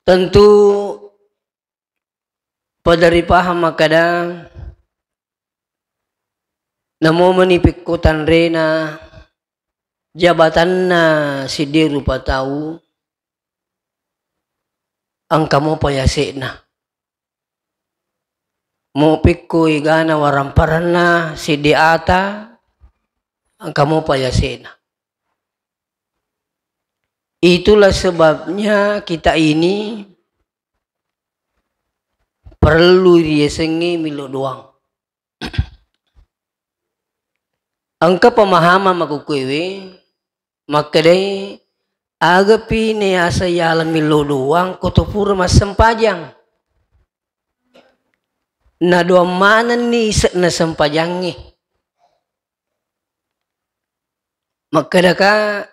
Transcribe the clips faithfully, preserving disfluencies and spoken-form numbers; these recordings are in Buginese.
Tentu pada ripahang makkeda, namo meni pekko tanrena jabatanna siddi rupa tau, engka mopa yase'na. Mo pekko egana waramparanna siddi ata, engka mopa yase'na. Itulah sebabnya kita ini perlu riyasengnge millau doang. Engka pemahaman makkukkuewe, makkedai, agapi nayaseng yala millau doang ko to pura massempajang. Nadoang manenni ise'na sempajangnge. Makkedaka,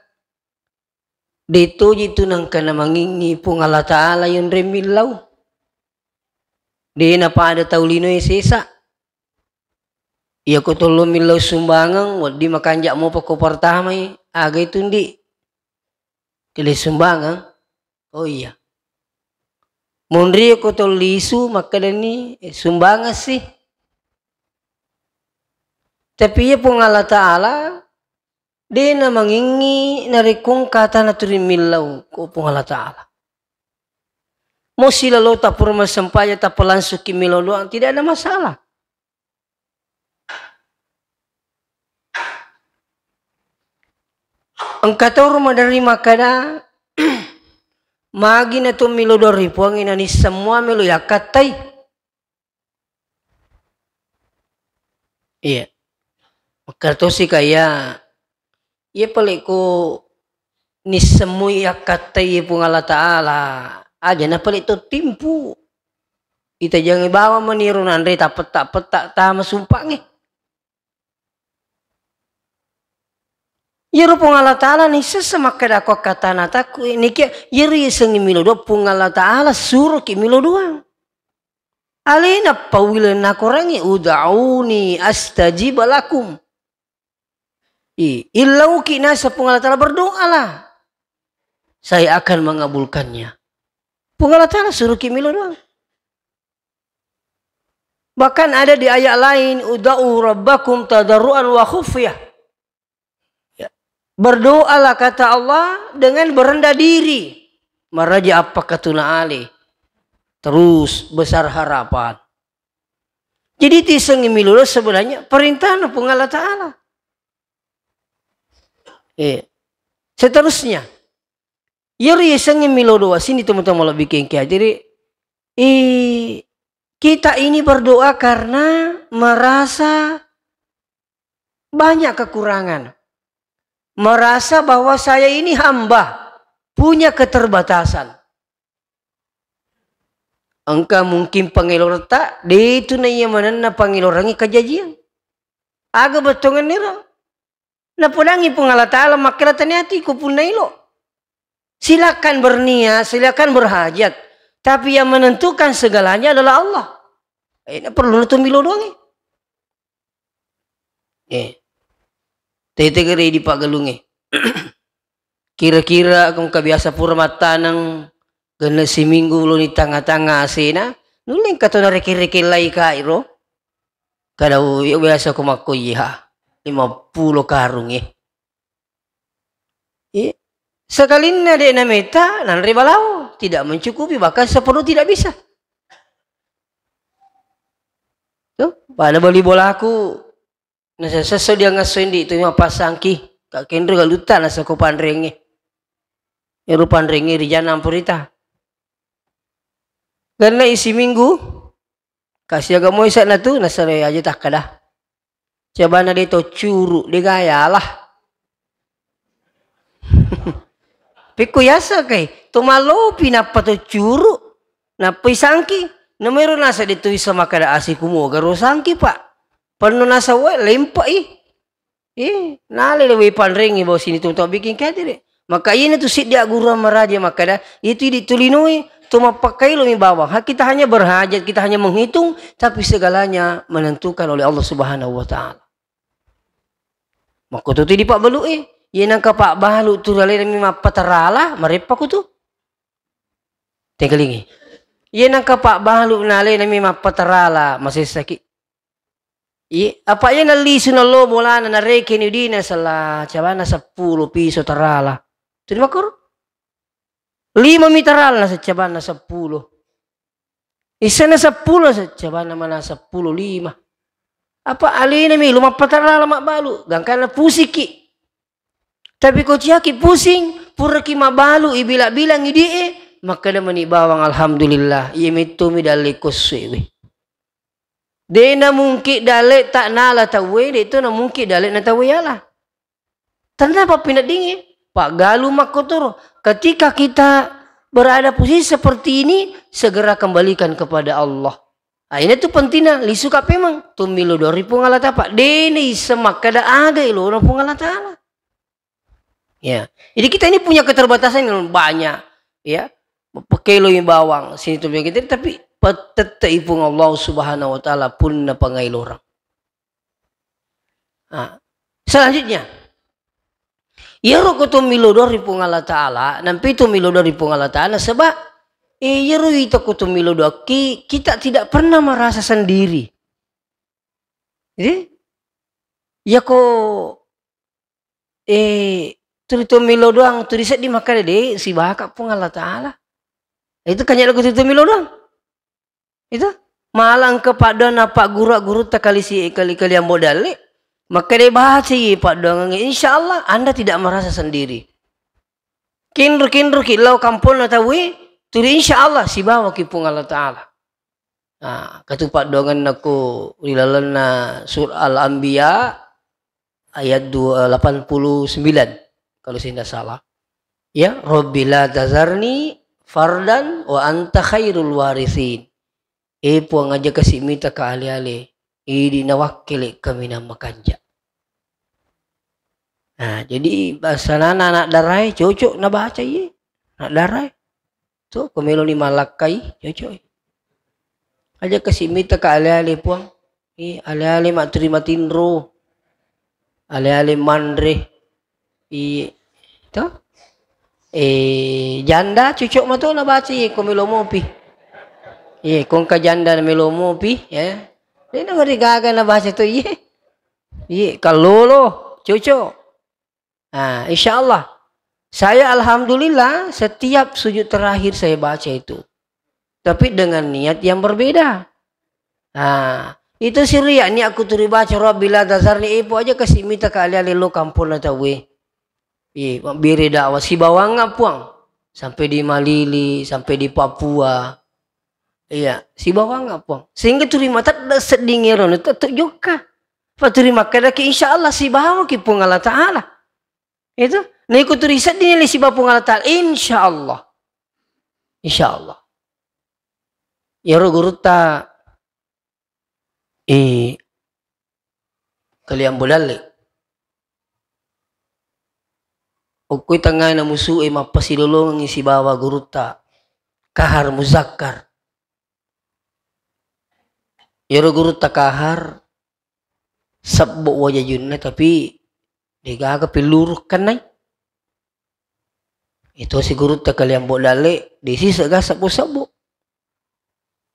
de toji tu nengka namangingngi Puang Allah Ta'ala yonreng millau. De napada tau linoe sesa. Iyako tollo millau sumbangeng, wedding makanja mopa ko pertamai, aga itu ndi? Kele sumbangeng? Oh iya. Monri ko tollisu makkedani, eh, sumbangeng sih. Tapi iya Puang Allah Ta'ala, de namangingngi narekko engka tana turi millau ko Puang Allah Ta'ala. Mo silalota pura massempajang tappa langsungki millau doang, tidak ada masalah. Engka toro maderri makkeda, magi na to millau doang ri Puangnge nanisseng mua melo yakkattai. Iya. Makkeda tosi ka iya, iya pale ko nissemmui yakkattai Puang Allah Ta'ala, aja na pale to timpu. Itajangi bawang maniro nanre tapetta-petta tama sumpangnge. Iyaro Puang Allah Ta'ala nissessa makkeda ko akkatana takku, nikia iyaro yasengnge millau doang Puang Allah Ta'ala suroki millau doang. Alena pawileng nakorangngi, "Ud'auni astajib lakum." I, illauki naseng Puang Allah Ta'ala, berdoalah. Saya akan mengabulkannya. Puang Allah Ta'ala suruhki millau doang. Bahkan ada di ayat lain, "Ud'u rabbakum tadarruan wa khufyah." Ya. Berdoalah, kata Allah, dengan berendah diri. Maraja appakatuna ale. Terus besar harapan. Jadi, itu yasengnge millau doang sebenarnya perintahna Puang Allah Ta'ala. Eh, seterusnya, iyaro yasengnge millau doang sini, teman-teman, lebih kengki. Jadi, eh, kita ini berdoa karena merasa banyak kekurangan. Merasa bahwa saya ini hamba, punya keterbatasan. Engka mungkin pangeloretta, de tu naiya manenna pangelorangngi kajajiang. Aga bettuangenniro? Napodangngi Puang Allah Ta'ala, makkeda taniati ko punna ilo. Silakan berniat, silakan berhajat. Tapi yang menentukan segalanya adalah Allah. Eh, na perlu na tu millau doangnge. Eh. Tete gere di paggalungnge. Kira-kira engka biasa pura mattaneng genne siminggu loni tangnga-tangnga asena, nulle engka to nareke-reke lai ka iro. Kada, oh, iya biasa ko makko iya, lima puluh karung, eh. Eh, sekalinna de nameta nanre balao, tidak mencukupi, bahkan sepenuh tidak bisa. Tuh, pada bali bolaku, nasesso dia ngasso indi tu mappasangki, ka kenro galutta nasako panrengnge. Ero panrengnge ri jana ampurita. Karena isi minggu, kasiaga moi sana tu, nasare aja takkada. Cabana de to curu, de gaya lah. Pekko yasa kai, to malopi nappa to curu, nappa isangki. Namero nasa de to bisa makkada asi kumoga ro sangki, Pak. Penno nasa wae, lempa i. Eh, nale le wae panrengngi bawa sini to, to bikin kadere. Maka ina tu siddi agguruang maraja makkada, itu idi tu linoe, to mappakkailo mi bawang. Ha, kita hanya berhajat, kita hanya menghitung, tapi segalanya menentukan oleh Allah Subhanahu wa Ta'ala. Makko tu di pabbalu e, iya nangka pabbalu tu lalena mi mappatarala, mareppa ku tu. Tengkalingi. Iya nangka pabbalu nalena mi mappatarala, masessaki. Iya, apa iya nallisu nallo bolana, narekeni dina sala cabanna seppulo piso tarala. Tuli makkoro? Lima mi taralna saccabanna seppulo. Isena seppulo saccabanna mana seppulo lima. Apa alena mi lu mappatarala mabbalu, gangkana pusiki. Tapi ko ciaki pusing, puraki mabbalu, ibila-bilang idi'e, makkeda mani bawang, "Alhamdulillah, iya metto mi dalle kossue we." De na mungki dalle ta nala tauwe, de to na mungki dalle na tauwe yala. Tenna pappineddingngi, paggalu makkotoro. Ketika kita berada posisi seperti ini, segera kembalikan kepada Allah. Ah, ini tuh pentingnya, lisu ka pemeng, tummilo dori Puang Allah Ta'ala. De na isseng makkeda aga ilona Puang Allah Ta'ala. Ya. Jadi kita ini punya keterbatasan yang banyak, ya. Pekeloi bawang, sini tuh kita, tapi petette'i Puang Allah Subhanahu wa Ta'ala pun napangailorang. Nah, selanjutnya, iyaro ko tummilo dori Puang Allah Ta'ala, nampi tummilo dori Puang Allah Ta'ala, sebab, eh, iyaro ita ko tummilo doki, kita tidak pernah merasa sendiri. Jadi, ya ko eh, tuli to melo doang, tuli seddi makkeda, "De, sibaka Puang Allah Ta'ala." Itu kan nyalo tuli to melo doang. Itu malang ke paddoang nappa guru-guru ta kali si, kali, kali ambo dalle. Makkeda, "Baca ye paddoang, insya Allah Anda tidak merasa sendiri." Kinru-kinru ki lao kamponna tauwe, tuli insya Allah sibawa ki Puang Allah Ta'ala. Nah, katu paddoangenna ko ri lalenna Surah Al-Anbiya ayat dua, delapan puluh sembilan, kalau saya tidak salah. Ya, "Rabbi la tazarni fardan wa anta khairul warithin." Eh, Puang, aja kasi mita ka ale-ale, idi nawakkele kaminang makanja. Nah, jadi bahasa nana anak darai cocok nabaca ye. Anak darai. Tuh, ko meloni malakkai, cocok. Aja kasi mita ka ale-ale, Puang. Ih, ale-ale matturi matinro. Ale-ale manre. Iye. Toh? Eh, janda cocok mato nabaca ye ko melo mopi. Iye, ko engka janda melo mopi, ya. De na marigaga nabaca to, iye. Iye, kallolo, cocok. Ah, insya Allah. Saya alhamdulillah setiap sujud terakhir saya baca itu. Tapi dengan niat yang berbeda. Ah, itu sirria niatku tuli baca Rabbi la tazarni, eh, Puang aja kasi mita ka ale-ale lo kamponna tauwe. Iya, mabbere dakwah sibawangnga Puang. Sampai di Malili, sampai di Papua. Iya, sibawangnga Puang. Sehingga tuli matedde sedding ero, tettu jokka. Faturi makkedaki, insya Allah sibawaki Puang Allah Ta'ala. Itu, naiko turi sedding le sibawa Puang Allah Ta'ala, insya Allah. Insya Allah. Iyaro gurutta, eh, kalian bodalle. Okkoi tengngana musu'e mappasilolongengngi sibawa gurutta Kahar Muzakkar. Iyaro gurutta Kahar, sebbo wajajunna, tapi degaga pilluru kannai. Itu si gurutta kalian bo dalle, desi sega sebbo-sebbo.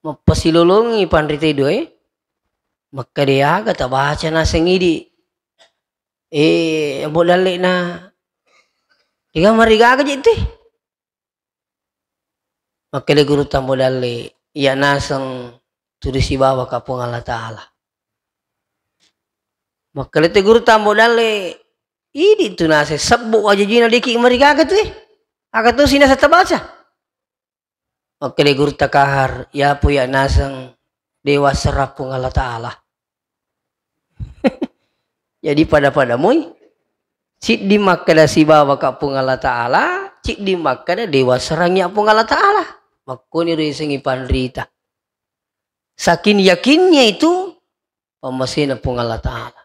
Mappasilolongi panrite dua e. Makkeda aga tabaca naseng idi. Eh, bo dalle na. Dega marigaga je te. Makkeda gurutta ambo dalle, iya naseng tuli sibawa ka Puang Allah Ta'ala. Makkeda te gurutta ambo dalle, idi tu naseng sebbo wajajina deki marigaga tu, eh. Aga tu sinasa tabaca. Makkeda gurutta Kahar, yapo iya naseng dewa serra Puang Allah Ta'ala. Jadi pada-pada moi. Ciddi makkeda sibawa ka Puang Allah Ta'ala, ciddi makkeda dewa serangi Puang Allah Ta'ala. Makkoni risengi panrita. Saking yakinnya itu, pammasena Puang Allah Ta'ala.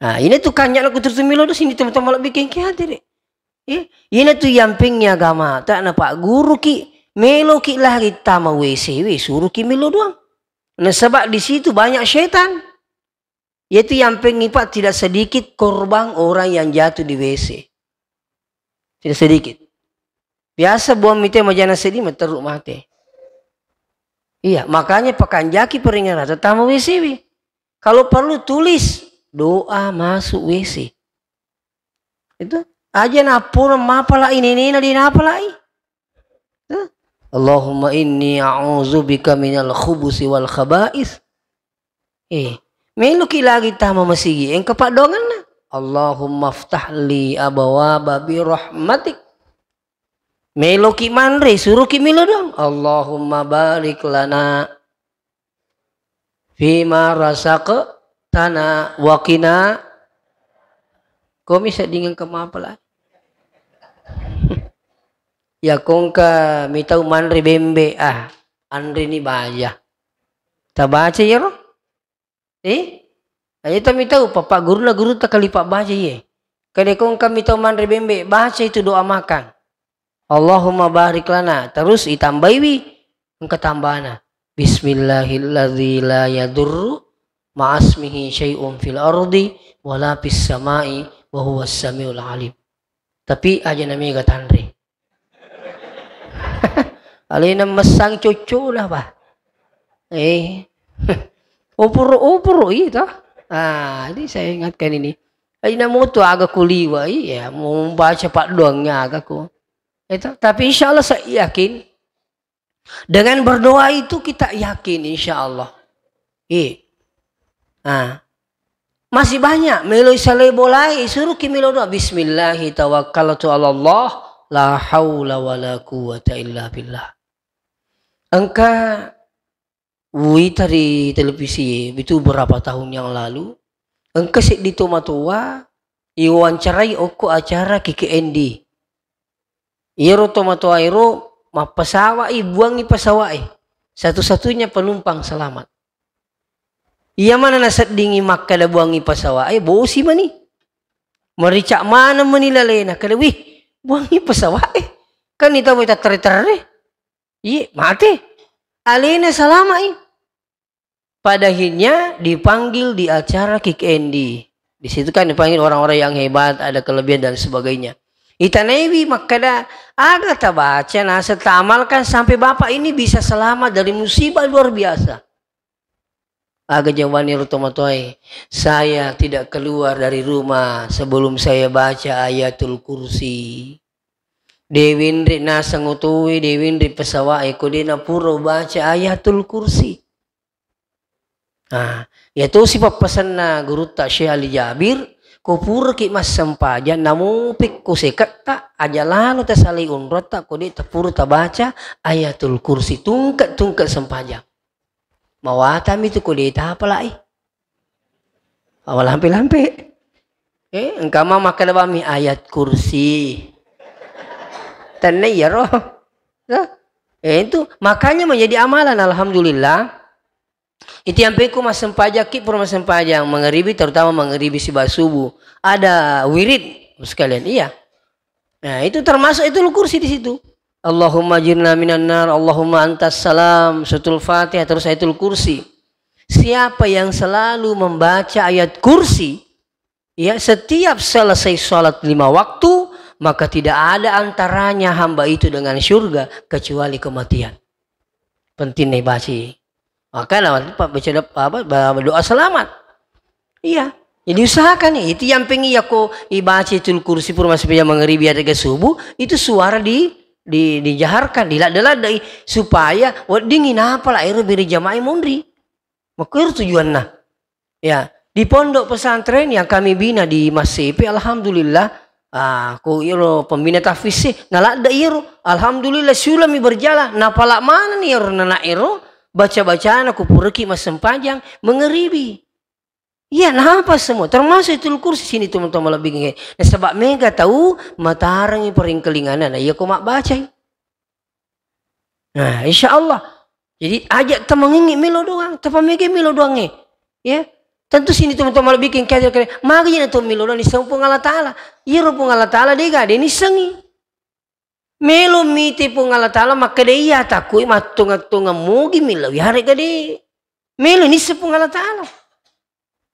Nah, ini tuh kanya aku terus milo sini teman-teman lebih kengke hadir. Ya, ini tuh yampingnya agama, tak napa guru ki, melo ki lagi tama W C W, suruh ki melo doang. Nasaba di situ banyak setan. Yaitu yang pengipat tidak sedikit korban orang yang jatuh di W C. Tidak sedikit. Biasa buang mite majana seddi, materru mate. Iya, makanya pakanjaki peringerata tama W C-wi. Kalau perlu tulis doa masuk W C. Itu aja napura mapalai nenena di napalai. Tuh. Allahumma inni a'udzubika minal khubusi wal khaba'is. Eh, meloki lagi tama masigi, engka paddoangenna. Allahumma ftah li abwaba bi rahmatik. Meloki manre, suruki milo doang. Allahumma barik lana fima razaqtana wa qina. Komi seddingeng kemapala. Ya kongka mitau manre bembe, ah, anre ni baja. Tabaca yero? Eh? Aja tami tau, papa guruna guru takali pabbaca iye. Kade kongka mitau manre bembe, baca itu doa makan. Allahumma barik lana. Terus itambaiwi engka tambana. Bismillahilladzi la yadurru ma'asmihi syai'un fil ardi wala fis sama'i wa huwas samiul alim. Tapi aja namega tanre. Alena messang coccona, Pak. Eh. Oporo-oporo, iya, toh. Ah, ini saya ingatkan ini. Aina moto aga kuliwa, iya, mau baca paddoangnge aga ko. Itu, tapi insya Allah saya yakin, dengan berdoa itu kita yakin, insya Allah. Iya. Ah. Masih banyak, meloi salai bolai, suruh ki melo doa. Bismillahi tawakkaltu ala Allah, la haula wala quwwata illa billah. Engka uwita ri televisi, itu berapa tahun yang lalu, engka seddi tomatoa iwawancarai okko acara K K N D. Iyaro tomatoa ero mappasawa'i, buangi pasawa'i. Satu-satunya penumpang selamat. Iya mana naseddingi makkada buangi pasawa'i, bosi mani. Merica maneng mani lalena, kada, "Wih, buangi pasawa'i." Kan ita wita terre-terre. Iye, mate. Alena salama'i. Pada akhirnya dipanggil di acara K K N D. Di situ kan dipanggil orang-orang yang hebat, ada kelebihan dan sebagainya. Itanaiwi makkada, aga tabaca, nasa taamalkan sampai bapak ini bisa selamat dari musibah luar biasa. Aga jawabanna ro tomatoae, "Saya tidak keluar dari rumah sebelum saya baca Ayatul Kursi." De wenre naseng otoe, de wenre pesawat e, ko de napura baca Ayatul Kursi. Ah, iya tosi pappasenna gurutta Syekh Ali Jabir, ko puraki massempajang, namupekko seketta, aja lalo tasalai onrotta, ko de tapura tabaca Ayatul Kursi, tungke-tungke sempajang. Mawatami tu ko de tapalai. Awa lampe-lampe. Eh, engka ma makkeda bami Ayat Kursi. Tenne iyaro. Tuh. Eh, itu makanya menjadi amalan, alhamdulillah. Itu yang peku massempajang ki, pura massempajang mangeribi, terutama mangeribi siba subuh. Ada wirid sekalian, iya. Nah, itu termasuk Ayatul Kursi di situ. Allahumma ajirna minan nar, Allahumma antas salam, Suratul Fatihah, terus Ayatul Kursi. Siapa yang selalu membaca Ayat Kursi, ya, setiap selesai sholat lima waktu, maka tidak ada antaranya hamba itu dengan syurga kecuali kematian. Penting nih baca. Makanya apa, baca doa, apa, ba-, doa selamat. Iya. Jadi usahakan nih, itu yang pengen ya ko ibaca Ayatul Kursi pura massempajang mangeribi atau ke subuh, itu suara di, di, dijaharkan, diladde-laddei, supaya weddingi napa la ero beri jamaah monri. Makkuero tujuanna. Ya, di pondok pesantren yang kami bina di Massepe, alhamdulillah, ah, ko iro pembina tahfiz sih, naladde iro, alhamdulillah, sulami berjalan, napala manani iro nana iro, baca-bacana ku puraki massempajang, mengeribi. Iya, napa semua, termasuk Ayatul Kursi sini teman-teman lebih. Nasaba mega tau matarengi peringkelinganna, na iya ko mabbacai. Nah, insya Allah. Jadi, aja tamangengi melo doang, tapamege melo doangnge. Ya. Tentu sini teman-teman bikin kader kare, magi na to melo doang, niseng Puang Allah Ta'ala. Iyaro Puang Allah Ta'ala dega, de nissengi. Melo mite Puang Allah Ta'ala, makkeda iya takui mattonga-tonga mogi melo, ya harega de. Melo nisseng Puang Allah Ta'ala.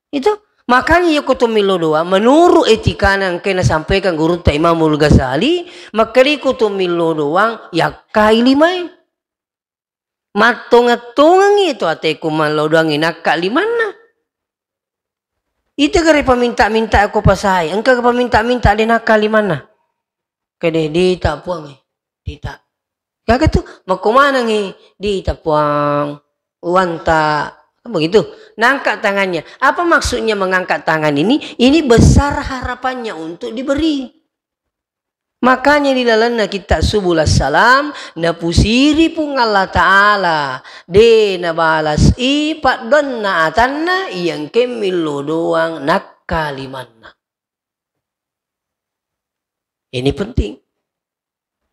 Itu Makanya iya ko to millo doang, menurut etikana engkae nasampaikan gurutta Imamul Ghazali, makkeda ko to millo doang yakkai limae. Mattongeng-tongengi to ateku mallo doangi nakka limanna. Ita gare paminta-minta ko pasai, engka paminta-minta de nakka limanna. Kede dita puang, dita. Gaga tu, makko manengi dita puang, uwanta. Kan begitu. Nangka tangannya. Apa maksudnya mengangkat tangan ini? Ini besar harapannya untuk diberi. Makanya di lalenna kitta Subul Salam, napusiri Puang Allah Ta'ala, de nabalas i paddoanna atanna, iya engke millo doang nakka limanna. Ini penting.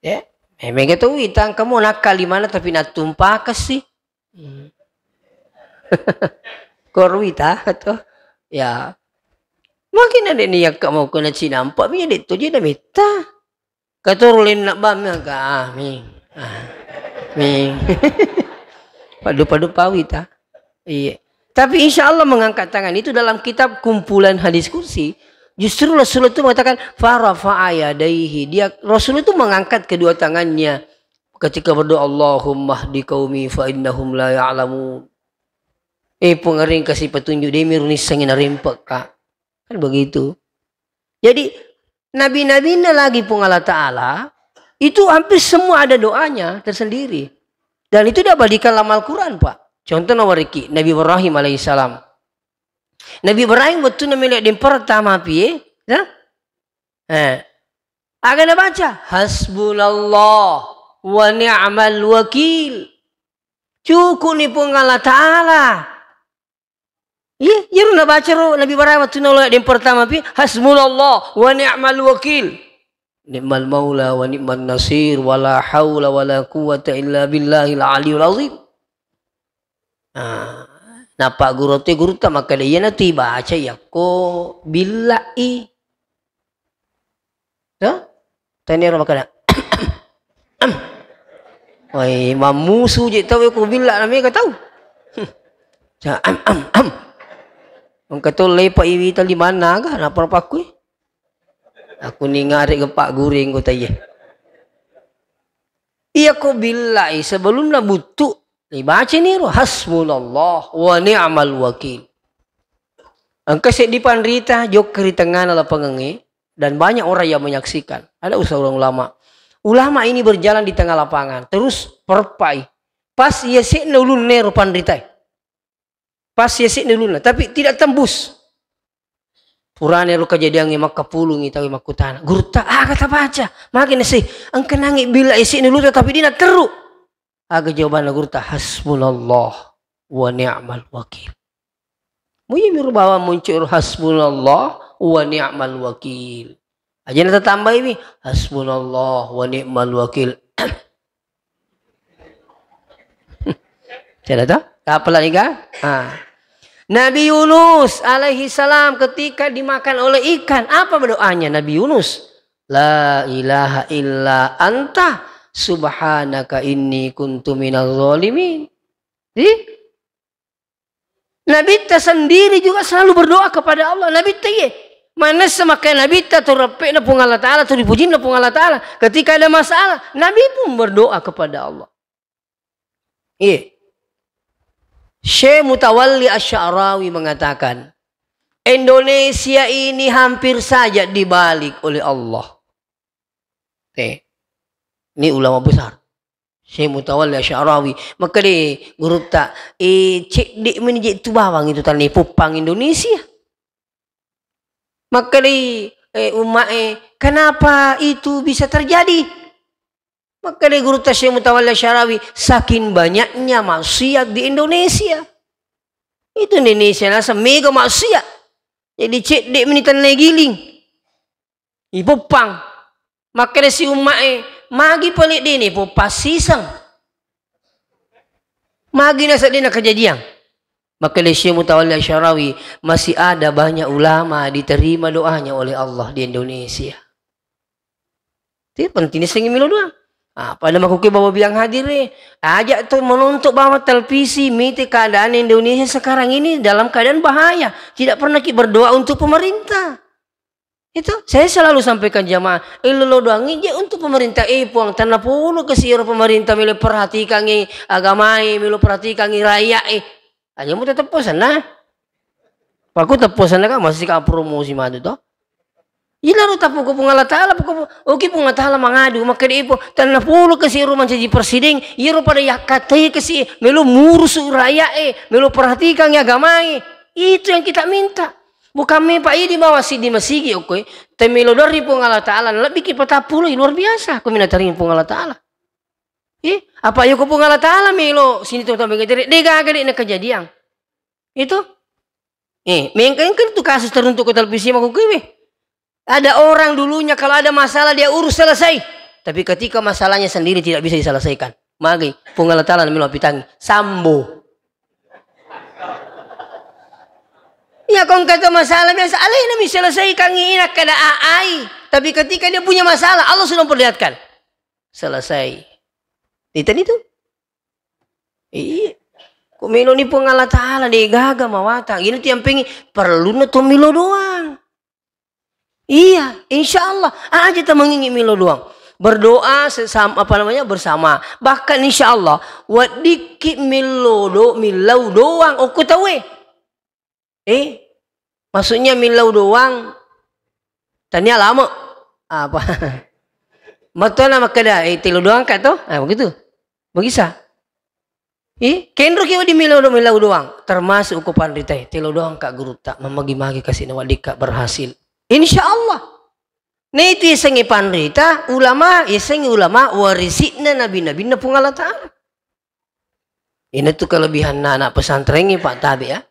Ya, eh, mega tu wita engka mo nakka limanna tapi nattumpakessi. Hmm. Ko ruita to. Ya. Mungkin ada ni yakka mau kena cinampak, mi de to je na metta. Katoro lenna bam, ka, ah, ming. Ah, ming. Padu-padu pawi ta. Iya. Tapi insya Allah mengangkat tangan itu dalam kitab kumpulan hadis kursi. Justru Rasulullah itu mengatakan, "Farafa'a yadaihi." Dia, Rasul itu mengangkat kedua tangannya ketika berdoa, "Allahumma hdi qaumi fa innahum la ya'lamun." Eh, Puang, aring kasi petunjuk, de miru nissengi narempek, Kak. Kan begitu. Jadi, nabi-nabinna lagi Puang Allah Ta'ala, itu hampir semua ada doanya tersendiri. Dan itu diabadikan dalam Al-Quran, Pak. Contohnya wariki, Nabi Ibrahim alaihissalam. Nabi Ibrahim waktu namanya yang pertama, piye? Ya? Eh. Aga nabaca, "Hasbunallah wa ni'mal wakil." Cukup ni Puang Allah Ta'ala. Iya, iyaro nabaca ro Nabi Ibrahim wattunna lo yang pertama pi, "Hasbunallah wa ni'mal wakil. Ni'mal maula wa ni'man nasir, wa la haula wa la quwwata illa billahil aliyul azim." Ah, nappa guru te guru ta makkeda, "Iyana tu ibaca yakko billa'i." To? Tania ro makkeda. Wai, mammusu je tau ko billa na mega tau. Hmm. Ca-, am, am, am. Engka to lepa iwita limanna aga, nappa pakkui. Aku ni ngare gepak guring ko taiye. Iya ko billa'i sebelumna buttu, ibaca ni ro, "Hasbunallah wa ni'mal wakil." Engka seddi panrita jokka ri tengngana lapangengnge, dan banyak orang yang menyaksikan. Ada seorang ulama. Ulama ini berjalan di tengah lapangan, terus perpai. Pas iya sekna ulunna ro panritae. Pas iya sekna ulunna, tapi tidak tembus. Purane ro kejadiangnge makkapulungi tau makkutana, "Gurutta, aga tabaca?" Magi nasi, "Engka nangi bila iya sekna ulunna tapi dina terru." Aga jawabanna gurutta, "Hasbunallah wa ni'mal wakil." Mui mi rubawa muncul, "Hasbunallah wa ni'mal wakil." Aja na tatambai mi, "Hasbunallah wa ni'mal wakil." Tidak tahu? Apa lagi kan? Ah. Nabi Yunus alaihi salam ketika dimakan oleh ikan, apa berdoanya Nabi Yunus? "La ilaha illa anta subhanaka inni kuntu minaz zalimin." Jadi, Nabitta sendiri juga selalu berdoa kepada Allah. Nabitta iye. Manessa maka Nabitta tu reppe'na Puang Allah Ta'ala, tu dipujinna Puang Allah Ta'ala. Ketika ada masalah, Nabi pun berdoa kepada Allah. Iya. Syekh Mutawalli Asy'arawi mengatakan, "Indonesia ini hampir saja dibalik oleh Allah." Eh, ini ulama besar. Syekh Mutawalli Asy'arawi. Makkeda gurutta, eh, cedde meni je tu bawang itu tanai poppang Indonesia. Makkeda, eh, umma'e, kenapa itu bisa terjadi? Makkeda gurutta Syekh Mutawalli Asy'arawi, saking banyaknya maksiat di Indonesia. Itu Indonesia naseng mega maksiat. Jadi cedde meni tanai giling. Ipoppang. Makkeda si umma'e, magi pale dene poppang siseng. Magi naseddena kejadian. Makkeda Syekh Mutawalli Asy'arawi, masih ada banyak ulama diterima doanya oleh Allah di Indonesia. Itu penting sengi milo doang. Ah, pada makkukue bawa biang hadir, eh. Ajak to menonton bawa televisi, mite keadaan Indonesia sekarang ini dalam keadaan bahaya. Tidak pernah ki berdoa untuk pemerintah. Itu saya selalu sampaikan jamaah, eh, lo doang ije untuk pemerintah, eh, Puang, tanna polo kasi ero pemerintah melo perhatikangi agamae, melo perhatikangi rakyat, eh. Aja mu tetep sana. Paku teppo sana ka, masih ka promosi madu to. Ila ro tapu ko Puang Allah Taala, puko, oke, Puang Allah Taala mangadu, makkeda ipo, tanna polo kasi ero mancaji presiden, iyaro pada yakkatai kasi melo murusu rakyat, eh, melo perhatikangi agamae. Itu yang kita minta. Bukan me, Pak, idi bawa siddi masigi, oke. Te melo dari Puang Allah Taala, lebih ki patappulo, luar biasa. Ko minatari Puang Allah Taala. Eh, apa yo ko Puang Allah Taala melo sini to tambe gede, de gaga de na kejadian. Itu. Eh, mengkeng kan tu kasus teruntuk ko televisi mako kuwe. Ada orang dulunya kalau ada masalah dia urus selesai. Tapi ketika masalahnya sendiri tidak bisa diselesaikan. Magi, Puang Allah Taala melo apitangi. Sambo. Ya, kong kata masalah biasa, alena mi selesaikan ina kada aai. Tapi ketika dia punya masalah, Allah sudah memperlihatkan. Selesai. Itu itu. Iya. Ko melo ni Puang Allah Taala de gaga mawatang. Ini tu yang pengen perlu na to melo doang. Iya, insya Allah. Aja ta mangingi melo doang. Berdoa sesama, apa namanya, bersama. Bahkan insya Allah, waddikki melo do, millau doang okko tauwe. Eh, maksudnya millau doang. Tania lama. Apa? Matona makkeda, eh, telo doang ka to? Ah, begitu. Begisa. Eh, kenro ki wedding millau do-, millau doang. Termasuk ko panrita, eh, telo doang ka gurutta. Mamagi-magi kasi na waddikka berhasil. Insya Allah. Nah, itu yasengnge panrita, ulama, yasengnge ulama, warisi'na nabi-nabinna Puang Allah Taala. Inatu kelebihanna anak pesantrengnge, Pak, tabe, ya.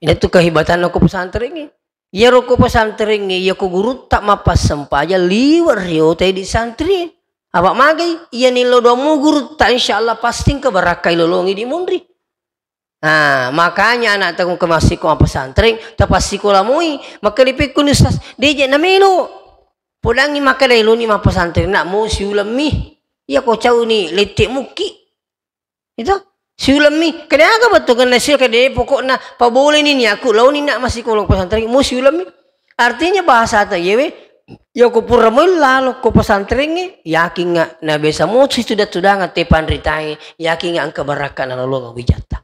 Inatu kehebatanna ko pesantrengnge. Iyaro ko pesantrengnge, iya ko gurutta mappassempajang liwe' riota idi santri. Apa magai, iya nillo doammu gurutta, insya Allah pasti engka barakkai lolongi di munri. Ah, makanya anak taung ke massiko mappesantreng, tapassikola moi. Makkedai pekkuni ustaz, deje namelo. Podangi makkeda eloni mappesantreng, nak mo siulemmi. Iya ko cauni lette mukki. Itu siulemmi. Kede aga bettukenna sio kede pokokna paboleni ni aku laoni nak massikola pesantren mo siulemmi. Artinya bahasa ta yewe, ya ko pura moi lalo ko pesantrengnge, yakinga na biasa mo si tuda-tudanga te panritae, yakinga engka barakka na lolonga wijatta.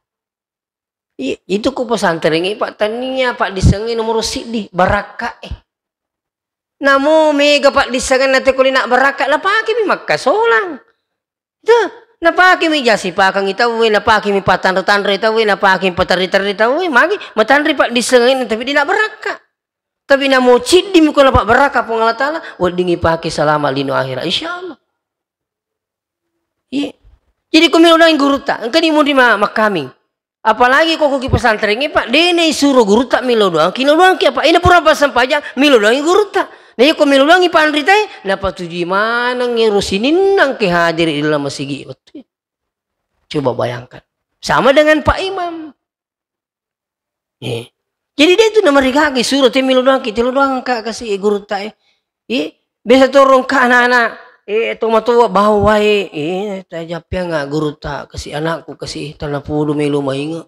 I-, itu ku pesantrengnge, Pak, tania, Pak, dissengnge nomoro siddi, barakkae. Namo mega, Pak, dissengenna te ko lina barakka, napakemi makkasolang. Itu, napakemi jasi pakangi tauwe, napakemi patanre-tanre tauwe, napakemi paterri-terri tauwe, magi matanre, Pak, dissengenna, tapi dina barakka. Tapi namo ciddimi ko napabbarakka Puang Allah Taala, weddingi pake salama lino akhirat, insyaallah. Iya. Jadi ko melo doangi gurutta, engkani munri ma-, makkaming. Apalagi ko koki pesantrengnge, Pak, de naisuro gurutta melo doang, kino doang ki apa? Ina pura passempajang, melo doangi gurutta. Na iya ko melo doangi panritae, napatujui maneng ero sininna engke hadiri di dalam masigi wettu. Coba bayangkan. Sama dengan Pak Imam. Eh. Jadi de tu namarigaga suro te melo doang ki, telo doang ka kasi gurutta e. Eh, biasa torong ka anak-anak, eh, tomatoa bawa wae, eh, tajappianga gurutta kasi anakku kasi tanapudu melo mainge.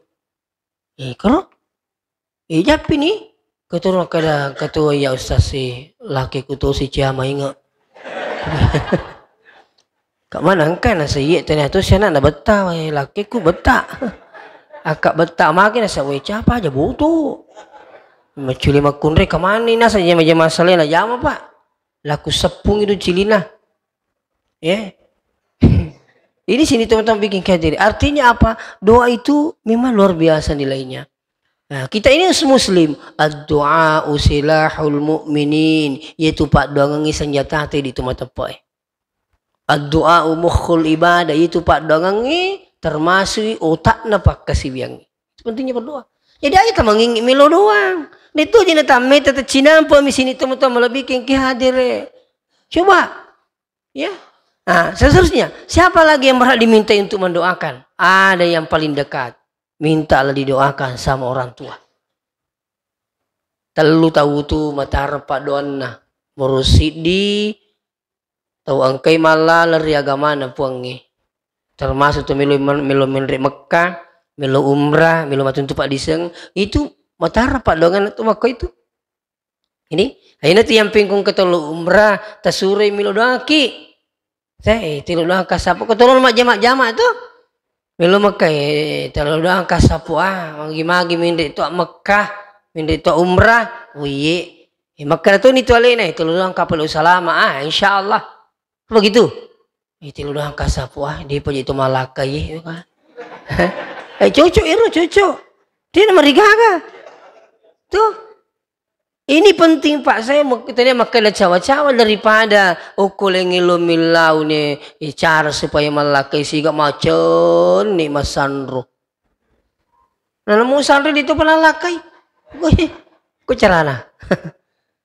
Eh, karo? Eh, jappi ni. Keturun kada ketua ya ustaz si laki kutu si cia mainge. Kak mana engka nasa iye tanya tu siana na betta wae laki ku betta. Akak betta maki nasa wae capa aja butu. Maculi makunre kamani nasa jama-jama salena jama, Pak. Laku seppung itu cilina. Ya. Ini sini teman-teman bikin kayak diri. Artinya apa? Doa itu memang luar biasa nilainya. Nah, kita ini muslim. Ad-du'a silahul mu'minin. Yaitu paddoangengngi senjata te di tu mateppe. Ad-du'a mukhul ibadah. Yaitu paddoangengngi termasuk otakna pakkasiwiangngi. Itu pentingnya berdoa. Jadi aja tamangingi melo doang. Itu aja na tamme tata cinampa mi sini teman-teman lebih kengki hadir. Coba. Ya. Nah, seterusnya, siapa lagi yang berhak diminta untuk mendoakan? Ada yang paling dekat. Mintalah didoakan sama orang tua. Tellu tau tu matareng paddoanna. Murussiddi, tau engkai mallaleng ri agamana Puangnge. Termasuk tu melo men-, melo menre Mekka, melo umrah, melo matuntu paddiseng, itu matara paddoanganna tu makko itu. Ini, aina tu yang pingkung ketolo umrah, tasuroi melo doangki. Te, eh, telo doang kassapu. Ko tolong majjama-jama tu. Melo Mekka, eh, telo doang kassapu, ah, magi-magi menre to Mekka, menre to umrah, uye. Eh, Mekka tu ni tu alena, eh, telo doang kapal salama, ah, insyaallah. Begitu. Eh, telo doang kassapu, ah, di paja itu malakka, ye, ya kan? Eh, cocok, ero cocok. Dia nama rigaga. Tuh. Ini penting, Pak. Saya mau, tadi makan cawa-cawa daripada okko lengelo millau ne, eh, cara supaya malakkai siga macen ni masanro. Nah, nemu sanro di tu pelalakkai. Wih, ku carana.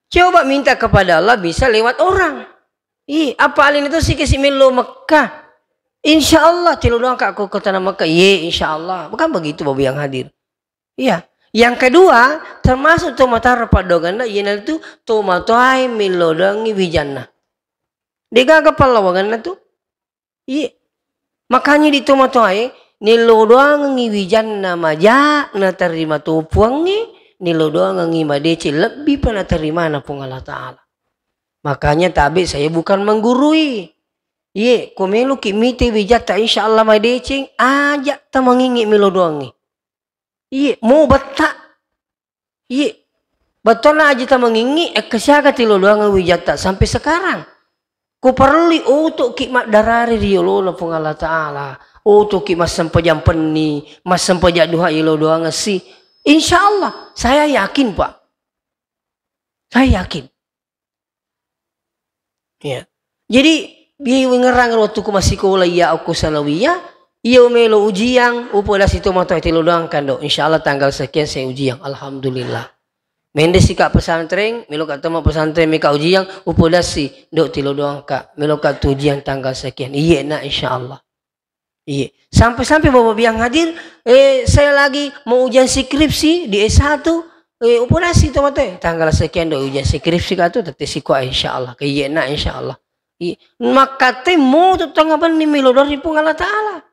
Coba minta kepada Allah bisa lewat orang. Ih, apa alin itu sih kasih melo Mekah. Insya Allah, telo doang kak ko kota Mekah. Ye, insya Allah. Bukan begitu, Bapak yang hadir. Iya. Yang kedua, termasuk tomatoa paddoanganna, iyanaritu tomatoae millodoangngi wijanna. Degaga pallawanganna tu? Iya. Makanya di tomatoae, nillodoangengngi wijanna maja natarima to Puangnge, nillodoangengngi madeceng lebbi pa natarimana Puang Allah Ta'ala. Makanya tabe saya bukan menggurui. Iye, ko meloki mite wijatta, insya Allah madeceng, aja tamangingi millodoangngi. Iye, mo betta. Iye. Bettuanna aji tamangingi, ekka siaga tiloloangeng wijatta sampai sekarang. Ku parellui otoki maddarari ri yolona Puang Allah Ta'ala. Otoki massempajang penni, massempajang duha yolo doangeng si. Insya Allah, saya yakin, Pak. Saya yakin. Iya. Jadi, biaya wengerang waktu ku masikola iya okko sanawiyah, iya melo ujian, upodasi tomatoa telo doang kando. Insya Allah tanggal sekian saya ujian. Alhamdulillah. Mendesi kak pesantren, melo kak tama pesantren meka ujian, upodasi do telo doang kak. Melo kak tu ujian tanggal sekian. Iya nak, insya Allah. Iya. Sampai-sampai Bapak biang hadir, eh, saya lagi mau ujian skripsi di S satu, eh, upodasi tomatoa, tanggal sekian do ujian skripsi kak tu, tette sikoa, insya Allah. Ke iya nak, insya Allah. Iya. Makkatte moto tengah benni melo dari Puang Allah Ta'ala.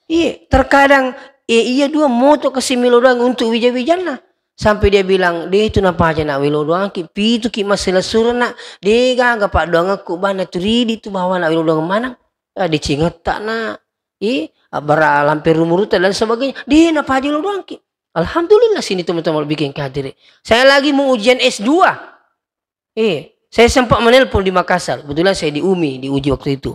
Iya. Terkadang, eh, iya dua moto kasi melo doang untuk wija-wijanna. Sampai dia bilang, de tu napaja nak welo doangki, pitu ki masalah surah nak, de gaga pak doangku bana turidi tu bawa nak welo doang manang. Ah, dicingetta na. I, abbara lampe rumurutta dan sebagainya. Di, napaja lo doangki. Alhamdulillah, sini teman-teman bikin kadire. Saya lagi mau ujian S dua. Eh, saya sempat menelpon di Makassar. Kebetulan saya di umi, diuji waktu itu.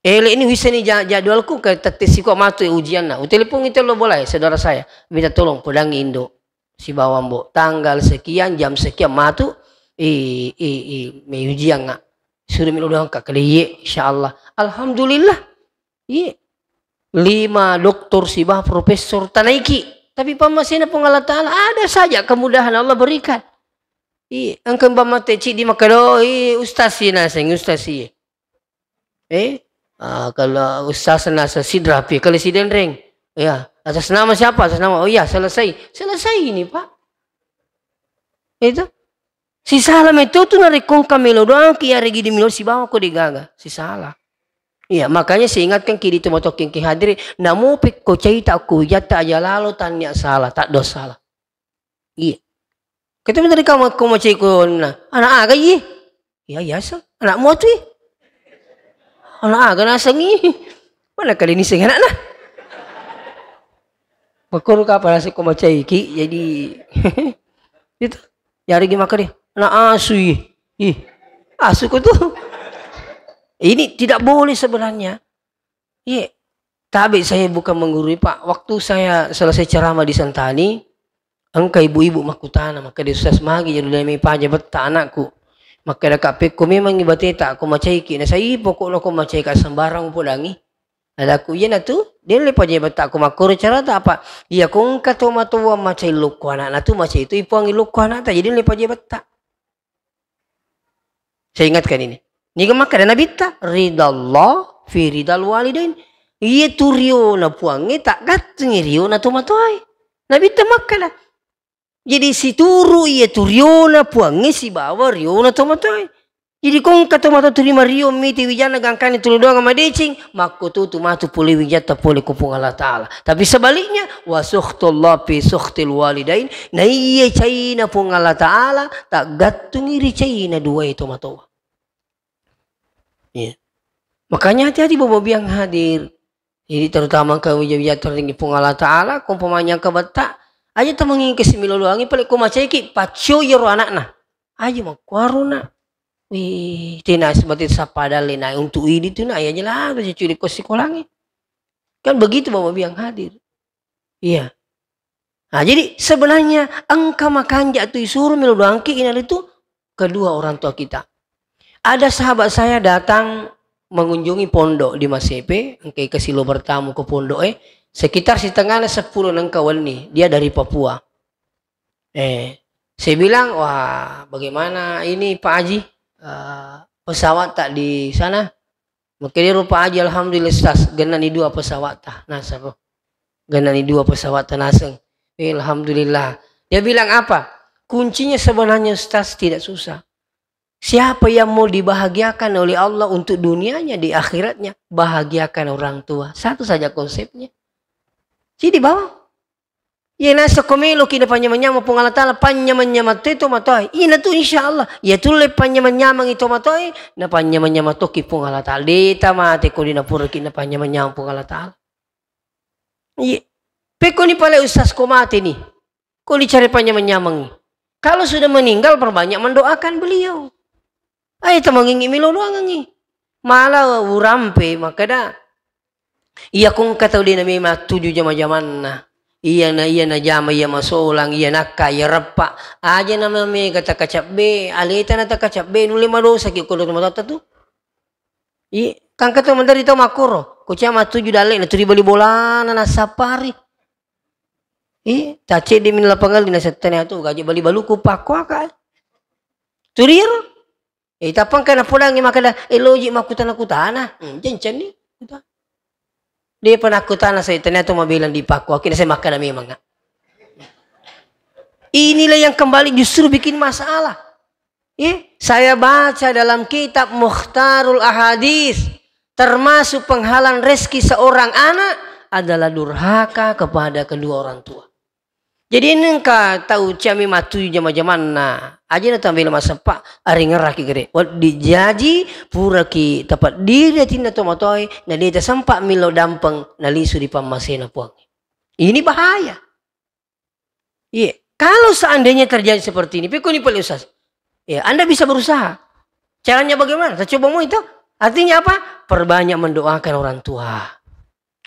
Eh, le ini bisa nih ja-, jadwalku ke tette siko matu ujian na. Utelepon itu lo boleh, saudara saya. Minta tolong, pedangi Indo. Sibawa mbo, tanggal sekian, jam sekian matu, i, i, i, me ujian nga. Suruh melo doang kak, kali, iye, insya Allah. Alhamdulillah. Iye. Lima doktor sibawa profesor tanaiki. Tapi pammasena Puang Allah Ta'ala, ada saja kemudahan Allah berikan. Iye, engka bamate cidi makkeda, oh, iye, ustaz si naseng, ustaz si. Eh, ah, kalau ustaz nasa sidrapi, kalau sidenreng. Ya, atas nama siapa? Atas nama, oh iya, selesai. Selesai ini, Pak. Itu. Sisala meto tu narekko engka melo doang ki aregi di melo sibawa ko degaga. Sisala. Iya, makanya saya ingatkan ki di tomatoa ki hadiri, namo pekko cerita ku jatta aja lalo tanya salah, tak dos salah. Iya. Kita minta kamu ko macai ko na, anak aga iye? Iya, iya, sa. Anakmu atu, iye? Anak aga naseng, iye? Mana kali ni sing anak na? Makuru kapal naseng ko macai ki, jadi itu. Jari gimana dia? Anak asu, iye. Ih, asu ko tu. Ini tidak boleh sebenarnya. Iya, tabe saya bukan menggurui, Pak. Waktu saya selesai ceramah di Sentani, engka ibu-ibu makkutana, makkeda, "Ustaz, magi jadi leme paja betta anakku?" Makkeda, "Kak, pekko memang ibateta ko macaiki, na sai pokokna ko macai ka sembarang upodangi." Adaku, "Iya na tu, delle paja betta ko makkoro carata apa? Iya ko engka to matoa macai lokko anakna tu, macai tu ipuangi lokko anakta, jadi delle paja betta." Saya ingatkan ini. Niga makkeda Nabitta, "Ridallah fi ridal walidain." Iya tu riona Puangnge, taggattungi riona tomatoae. Nabitta makkeda. Jadi situru iya tu riona Puangnge sibawa riona tomatoae. Jadi ko engka to matu tuli mario miti wijanna gangkani tuli doang madeceng, makkututu matu pole wijatta pole ko Puang Allah Ta'ala. Tapi sebaliknya, wa sukhtullah fi sukhtil walidain, na iya caina Puang Allah Ta'ala, taggattungi ri caina duae tomatoa. Iya. Makanya hati-hati Bapak Biang hadir. Jadi terutama engka wija-wija teringi Puang Allah Ta'ala, ko umpamanya engka betta, aja tamenging kasi milo doangi, pale ko macaiki, paccio iyaro anakna. Aja makkuaro nak. Wih, tena seperti sappa dalle na untuk idi tu nak, ya jelas cecuri ko sikolangi. Kan begitu Bapak Biang hadir. Iya. Nah, jadi sebenarnya engka makanja tu isuro melo doangki inaritu kedua orang tua kita. Ada sahabat saya datang mengunjungi pondok di Masepe, engka kasi lo bertamu ke pondok eh, sekitar setengahnya sepuluh nengka wenni, dia dari Papua. Eh, saya bilang, "Wah, bagaimana ini Pak Haji? Eh, pesawat tak di sana?" Makkedaro Pak Haji, "Alhamdulillah Ustaz, gennani dua pesawat ta naseng." Gennani dua pesawat ta naseng. Eh, alhamdulillah. Dia bilang apa? Kuncinya sebenarnya Ustaz tidak susah. Siapa yang mau dibahagiakan oleh Allah untuk dunianya, di akhiratnya, bahagiakan orang tua. Satu saja konsepnya. Jadi bawa. Iya naseng ko meloki napanyameng-nyameng Puang Allah Ta'ala, panyameng-nyameng toi tomatoae. Ina tu insya Allah. Iya tulle panyameng-nyamengi tomatoae, napanyameng-nyameng toki Puang Allah Ta'ala. Deta mate ko dinapuraki napanyameng-nyameng Puang Allah Ta'ala. Iya. Pekkoni pale Ustaz ko mate ni. Ko dicari panyameng-nyamengi. Kalau sudah meninggal, perbanyak mendoakan beliau. Ai tamangingi melo doangengi. Mala urampe makkeda, iya ko engka tau de namema tuju jama-jamanna. Iya na, iya najama, iya masolang, iya nakka, iya reppa. Aja nama mega takacabbe, aleta na takacabbe, nulle madosaki ko tomatoatta tu. Iya, kan engka tau manderi tau makkoro. Ko cia matuju dalle na turi bali bolana nassapari. Ih, tacedde min lapangelli nasettane atu gaji bali baluku pakkuaka. Turiero. Eh, tappa engka napodangngi makkeda, eh, loji makkutana-kutana. Hmm, jencenni. Depa nakkutana saya, ternyata mabilang dipakkuaki, saya makkeda memang. Inilah yang kembali justru bikin masalah. Eh, saya baca dalam kitab Mukhtarul Ahadits, termasuk penghalang rezeki seorang anak adalah durhaka kepada kedua orang tua. Jadi engka tau ciami matu jama-jamanna, aja na tambela massappa, aringerraki gere. Wedding jaji, puraki tapeddiri atinna tomatoae, na de tasempa millau dampeng, nalisu ri pammasena Puang. Ini bahaya. Iya, kalau seandainya terjadi seperti ini, pekkoni pale Ustaz. Ya, Anda bisa berusaha. Caranya bagaimana? Saya coba mau itu. Artinya apa? Perbanyak mendoakan orang tua.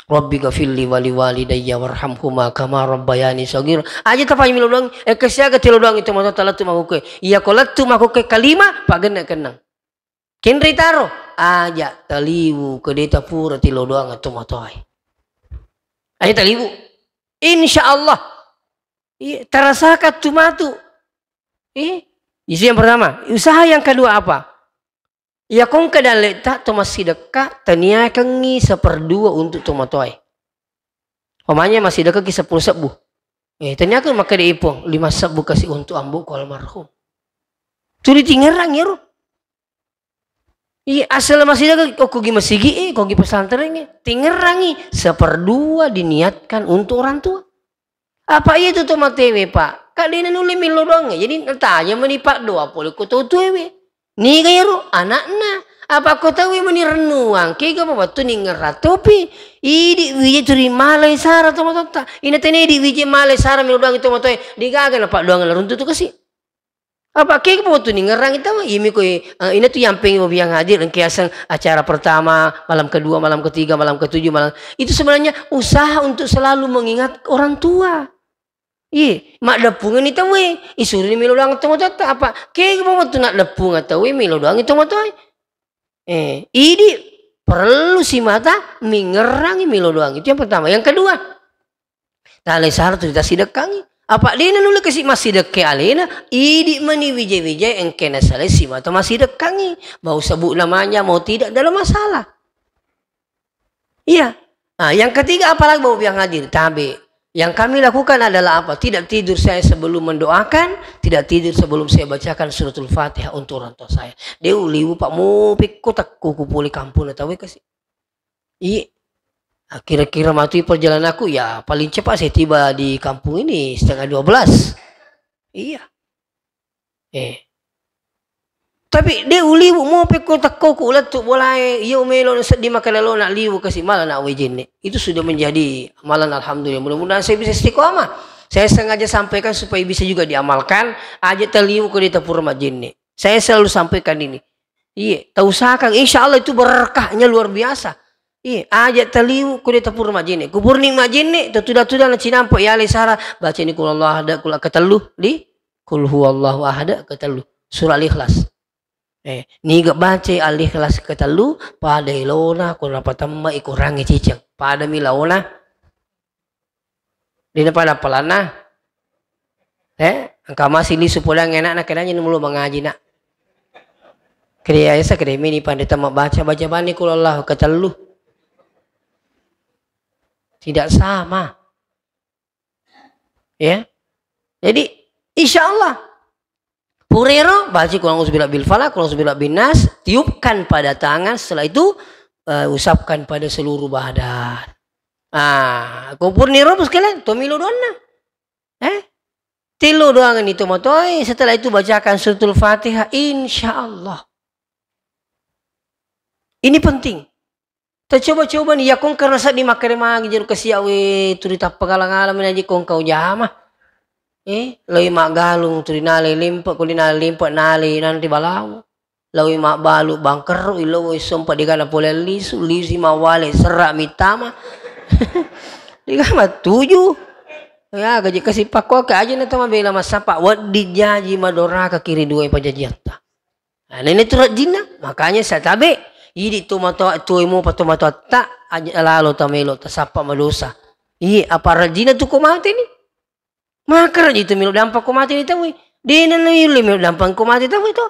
Rabbi ghafirli wali walidayya warhamhuma kama rabbayani shaghira. Aja tapaimilo doang, eh, kesiaga tilo doang itu mata lettu makkukue. Iya ko lettu makkukue kalima, pagenne kennang. Kenre taro, aja taliwu kedeta pura tilo doang itu matoai. Aja taliwu. Insya Allah. Iya, tarasakan tu matu. Eh, itu yang pertama. Usaha yang kedua apa? Iya ko engka dalleta to massidekka, taniakengngi seperdua untuk tomatoae. Umpamanya massidekka ki seppulo sebbu. Eh, taniakeng makkeda ipong, lima sebbu kasi untuk amboku almarhum. Tuli tingerang iyaro. Iya, asal massidekka ko, ko gi masigi, eh, ko gi pesantren, eh. Tingerangi seperdua diniatkan untuk orang tua. Apa iya tu to matewe, Pak? Ka de na nulle millo doang. Jadi tanya mani Pak doa pole ko to tuewe. Niga iyaro anakna. Apa ko tawe mani rennuang. Kega pa wettu ningeratopi. Idi wije turi malai sara to matotta. Ina tene idi wije malai sara millo doang to matoe. Digaga na Pak doang la runtu tu kasi. Apa ke wettu ningerang tau, iyami ko, eh, ina tu yampeng mo biang hadir, engka yaseng acara pertama, malam kedua, malam ketiga, malam ketujuh, malam, itu sebenarnya usaha untuk selalu mengingat orang tua. Iya, maddeppungeng ni tauwe, isuruni melo doang tomatoatta, apa ke wettu naddeppungeng tauwe, melo doang tomatoae. Eh, idi perlu simata mingerangi melo doang. Itu yang pertama. Yang kedua, Nalai sara tu tasidekkangi. Apa de na nulle kasi massidekke alena, idi mani wije-wije engke nasalai simata masidekkangi. Mau sebut namanya, mau tidak, dalam masalah. Iya. Ah, yang ketiga, apalagi mau biang hadir, tabe. Yang kami lakukan adalah apa? Tidak tidur saya sebelum mendoakan, tidak tidur sebelum saya bacakan suratul Fatihah untuk orang tua saya. De uliwu, Pak, mo pekko tekko ku pole kampung na tauwe kasi. Iya. Ah, kira-kira matu perjalananku, ya paling cepat saya tiba di kampung ini setengah dua belas. Iya. Eh. Tapi de uliwu, mo pekko tekko ku lettu bolae, iyo melo seddi makkeda lo na liwu kasi, mala na wae jenne. Itu sudah menjadi amalan, alhamdulillah. Mudah-mudahan saya bisa istiqomah. Saya sengaja sampaikan supaya bisa juga diamalkan. Aja taliwu ko de tapura majenne. Saya selalu sampaikan ini. Iya, tausahakan. Insya Allah itu berkahnya luar biasa. Iya, aja taliwu ko de tapura majenne. Ku purani majenne, to tuda-tuda na cinampa yale sara, baca ni kul Allah ada, kul ketellu di kul huwallahu ahad ketellu. Surah Al-Ikhlas. Eh, niga baca Al-Ikhlas ketellu, pada elona ko napatemma i Kurangnge ciceng. Pada mi laona. Dina pada appalanna. Eh, engka masih lisu podang enakna, kenanya mulo mangaji, Nak. Kede esa kede mini pande temma baca, baca bani kul Allah ketellu. Tidak sama. Ya. Jadi, insya Allah. Purero, baca kul a'udzu birabbil falaq, kul a'udzu birabbin nas, tiupkan pada tangan, setelah itu, eh, usapkan pada seluruh badan. Ah, ko purani ro sekalian, to melo doanna. Eh? Telo doangan itu matoe, setelah itu bacakan suratul Fatihah, insya Allah. Ini penting. Tacoba-coba ni, yakko karena seddi makkeda magi jero kasi awe turi tappa ngalang-alang menaji kong kau jama. Eh, loi maggalung turi nale lempe, ko de nale lempe nale nanti balawo. Lawi mabbalu bangkerru, ilowoi sompa degana pole lisu, lisu mawale serra mitama. Dega matuju. Ya, gaji kasi pakkoke aja na tama bela massapa, wedding jaji madoraka kiri dua pajajiatta. Nah, nene tu rajinna, makanya saya tabe, idi tu matoa, tuemu pa tu matoatta, aja lalo tamelo, tasappa madosa. Iya, apa rajinna tu ko mate ni? Makaraji tu melo dampang ko mate ni tauwe. Dena na yulle melo dampang ko mate tauwe to.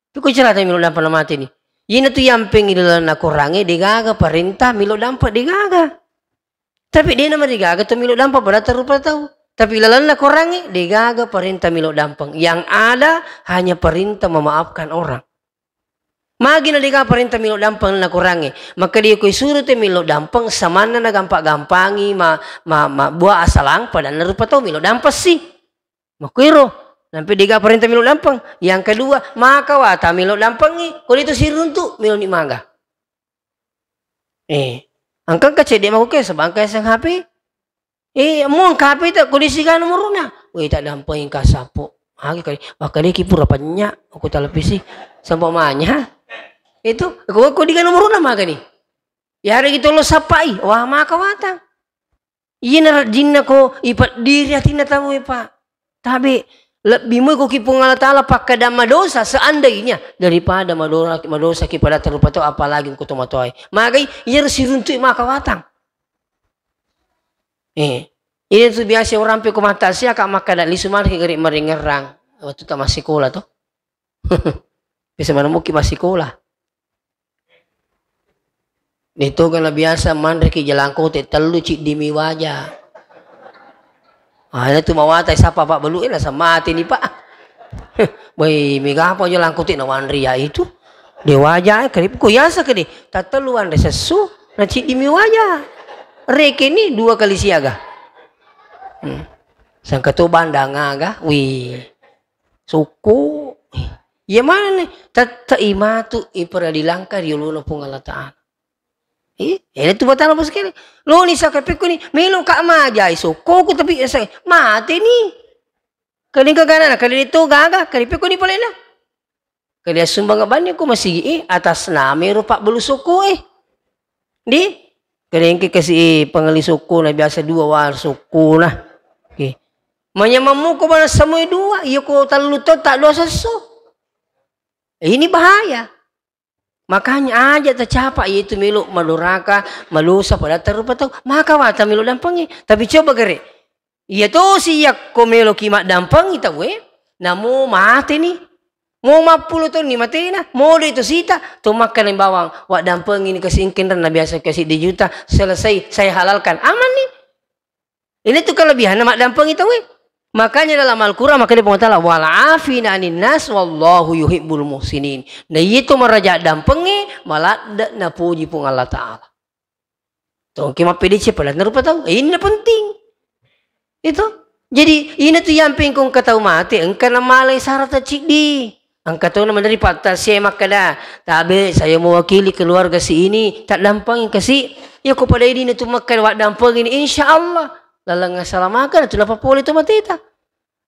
Piko cerita melo dampang na mate ni. Yena tu yampeng ilalanna Korangnge degaga parenta melo dampang degaga. Tapi dena marigaga tu melo dampang pada rupa tau. Tapi ilalanna Korangnge degaga parenta melo dampang. Yang ada hanya perintah memaafkan orang. Magi na dega parenta melo dampang na Korangnge. Maka dia ko isuru te melo dampang, samanna na gampang-gampangi ma, ma, ma bua asalang, padanna rupa tau melo dampang si. Makuero, nampe dega parenta melo dampang. Yang kedua, maka wata melo dampangi. Ko itu siruntu melo ni maga. Eh, angkang kacede mako ke sebangka S N H P. Eh, muang K P ta, ko disigana nomoruna. Weh, tak dampeng ka sapo. Agi kali, wah, kali ki pura panya, aku televisi. Sampai manya. Itu, ko, ko digana nomoruna maga ni. Ya, hari itu lo sapai. Wah, maka watang. Iya na rajinna ko, ipaddiri atinna tau, eh, Pak. Tabe, lebbi moi ko ki Puang Allah Taala pakkada madosa seandainya daripada madora-, madosa ki pada rupa tau, apalagi ko to matoai. Magai, iya siruntu maka watang. Eh, ini tu biasa orang pe ko mata sia ka makkada lisu mari gari maringerang waktu ta massikola to. Bisa mana muki massikola. Itu kan biasa manre ki jalangkote tellu ciddi mi waja. Ah, itu mawata sapa Pak Belu, eh, nasa mati ni Pak. Woi, mega apa jalangkote na wanri ya itu. De waja, eh, kerip ko yasa kede. Tatelu wanre sessu, na ciddi mi waja. Reke ni dua kali siaga. Hmm. Sangka to bandang aga, wih. Sukku. Iya mana ni? Tette imatu iperadilangka ri olona Puang Allah Taala. Eh, eh, tu batana bos kene. Lo ni saka pekko ni, melo ka majai sokko ku tapi esa mate ni. Kali ka gana, kali itu gaga, kali pekko ni polena. Kali asumbang banni ku masigi, eh, atas nama ro Pak Belu sokko, eh. Di? Kali engke kasi, eh, pengali sokko na biasa dua war sokko na. Oke. Manyamammu ko bana samui dua, iya ko tellu to tak dua sesso. Eh, ini bahaya. Makanya aja tacapa yaitu melo madoraka, madosa pada rupa tau. Maka wata melo dampangi. Tapi coba gere. Iya tosi yakko melo ki maddampangi tau, eh. Namo mate ni. Mo mappulo tonni matena, mo de to sita, to makkana bawang, waddampangi ni kasi engkenrenna biasa kasi di juta, selesai saya halalkan. Aman ni. Ini tu kelebihanna maddampengi tauwe. Makanya dalam Al-Quran, makanya Puang Ta'ala, "Wal afina anin nas wallahu yuhibbul muhsinin." Nah, iya tu maraja dampengi, maladde napuji Puang Allah Ta'ala. Tongki mappedece pala narupa tau. Ini penting. Itu. Jadi, ina tu yamping kong katau mate, engka namalai sarata ciddi. Engka tona maneri patta sie makkada, "Tabe, saya mewakili keluarga si ini, tak dampang kasi." Ya ko pada ini tu makkada wa dampang ini, insya Allah. Lalang salamaka tu napa pole tu mateta.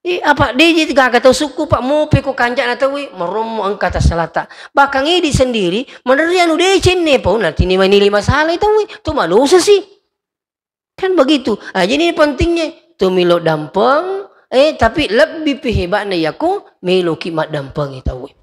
Eh, apa deje gaga tau sukku, Pak, mope ko kanjana tauwe, marommo engka tassalata. Bahkan idi sendiri, maneri anu decenne pau, nanti ni manili masalah tauwe, tu madosa sih. Kan begitu. Ah, jadi ini pentingnya. Tu melo dampeng, eh, tapi lebbi pi hebatna yako meloki maddampengi tauwe.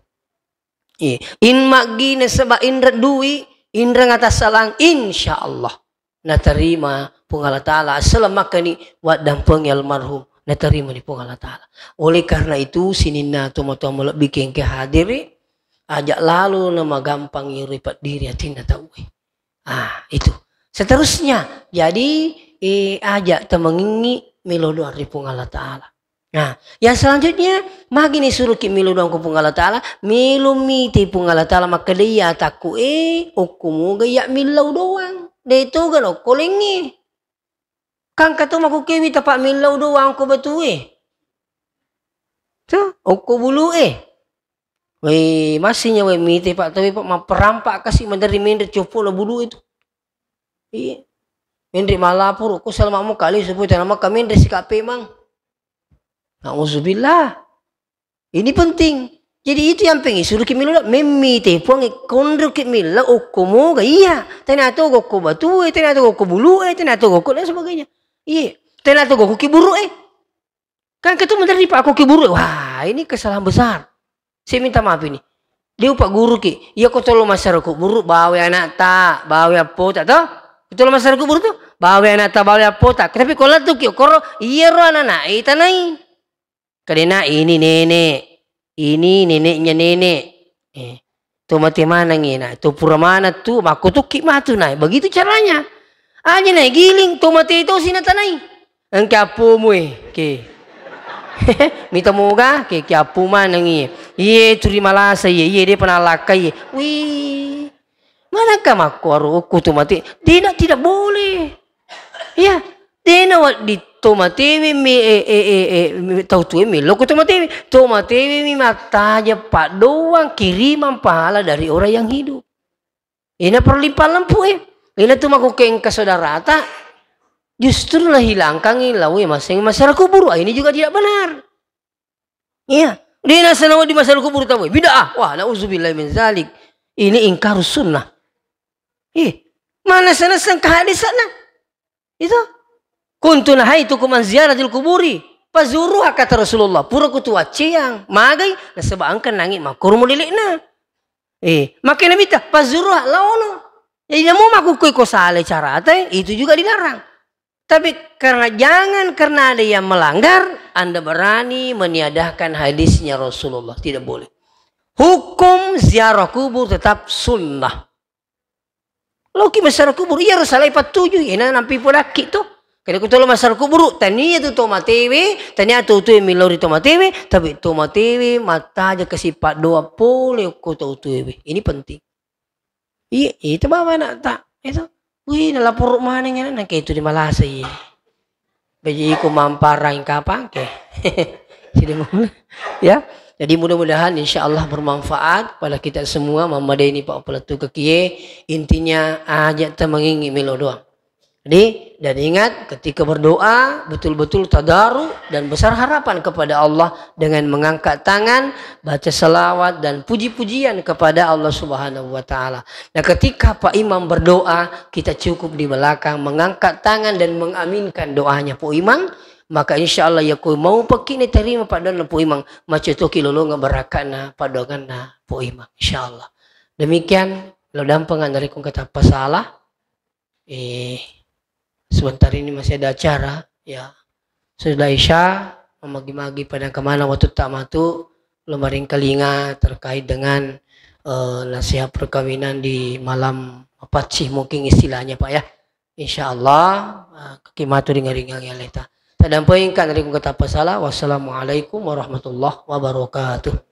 Eh, in maggi nasaba inre dui, inre ngatassalang, insya Allah. Natarima Puang Allah Ta'ala, selamakkani waddampengi almarhum, natarima ni Puang Allah Ta'ala. Oleh karena itu, sininna tomatoa malebbi kengke hadiri, aja lalo namagampang iro ipaddiri atinna tauwe. Ah, itu. Seterusnya, jadi, eh, aja temengingi melo doa ri Puang Allah Ta'ala. Nah, yang selanjutnya, magi ni suruh ki melo doang ko Puang Allah Ta'ala, melo mite Puang Allah Ta'ala, makkeda iya takku, eh, okko moga iya millau doang. De toga nokko lengnge. Kan katu makukewi tapa millau doang ko batue. Tuh, okko bulu eh. Wei, masih nyawa mite pak, tapi pak, mapperampak kasi maderi menre copo lo bulu itu. Iya. Menre malapur, ko salama mo kali supaya tanah maka menre sikap pemang. Nauzubillah. Ini penting. Jadi itu yang pengen suruh ki milo, memmi te puang konro ki milo, okko moga, iya. Tena to gokko batu, eh, tena to gokko bulu, eh, tena to gokko dan sebagainya. Iya. Tena to gokko ki buru, eh. Kan ketu menteri pak, aku ki buru, eh. Wah, ini kesalahan besar. Saya minta maaf ini. Dia upak guru ki, iya ko tolo masyarakat buru, bawa anak tak, bawa apa tak, toh? Ko tolo masyarakat buru tuh, bawa anak tak, bawa apa tak. Tapi kalau tuh ki, koro, iya ro anak, eh, tanai. Kadena ini nenek, ini neneknya nenek. Eh, to mate maneng ina, to pura mana tu, makko tukki matu nai. Begitu caranya. Aja nai giling, to mate to sina tanai. Engke apomu eh, ke. Mita moga, ke, ke apu maneng iye. Iye turi malasa iye, iye de pernah laka iye. Wih. Manakah makko aro okko to mate? Tidak, tidak boleh. Iya, dena wedding to matewe mi, eh, eh, eh, eh, mi, tau tue mi loko to matewe. To matewe mi mattaja paddoang kiriman pahala dari orang yang hidup. Ina perlimpah lempu eh. Ina tu makoke engka saudarata, justru nahilangkangi lawe maseng masyarakat kubur. Ah, ini juga tidak benar. Iya. Dena sanawa di masyarakat kubur tau. Bid'ah. Wah, nauzubillah min zalik. Ini ingkarus sunnah. Ih, mana sana sengka hadis sana? Itu. Kuntu nahaitukum an ziyaratil kuburi. Fazuruha, kata Rasulullah. Pura kutu wacciang. Magai, nasaba engka nangi makkurumu lilekna. Eh, makkeda Nabitta, fazuruha, laono. Jadi namu makkukkoe ko sale carata, itu juga dilarang. Tapi karena, jangan karena ada yang melanggar, Anda berani meniadahkan hadisnya Rasulullah. Tidak boleh. Hukum ziarah kubur tetap sunnah. Loki masyarakat kubur, iya ro salai pattuju, ina nampi podakki tu. Kada kutolo masyarakat kubur, tania tu to matewe, tania tu tu milori to matewe, tapi to matewe, mata aja kasih doa pole ko to tuwe. Ini penting. Iya, itu bawa anak tak, itu. Wih, nalapor mana ngene, nang kayak itu di Malasa, iya. Baji iku mamparang kapang ke. Jadi, ya. Jadi mudah-mudahan insya Allah bermanfaat pada kita semua. Mama Deni Pak Peletu Kekie. Intinya aja temengingi melo doang. Jadi, dan ingat, ketika berdoa, betul-betul tadaru dan besar harapan kepada Allah dengan mengangkat tangan, baca salawat dan puji-pujian kepada Allah Subhanahu wa Ta'ala. Nah, ketika Pak Imam berdoa, kita cukup di belakang mengangkat tangan dan mengaminkan doanya Pak Imam, maka insya Allah ya koi mau pekine terima Pak doanna Pak Imam, macotoki lolonga barakana Pak doanna Pak Imam, insya Allah. Demikian, lo dampeng andarekung kata pasalah. Eh, sebentar ini masih ada acara, ya. Sudah Isya, memagi-magi pada kemana waktu tak matu, lemaring kalinga terkait dengan, eh, nasihat perkawinan di malam apa sih mungkin istilahnya, Pak, ya. Insyaallah, eh, ki matu ringa-ringangi aleta. Tadampai engka narekko engka tappasala. Wassalamualaikum warahmatullahi wabarakatuh.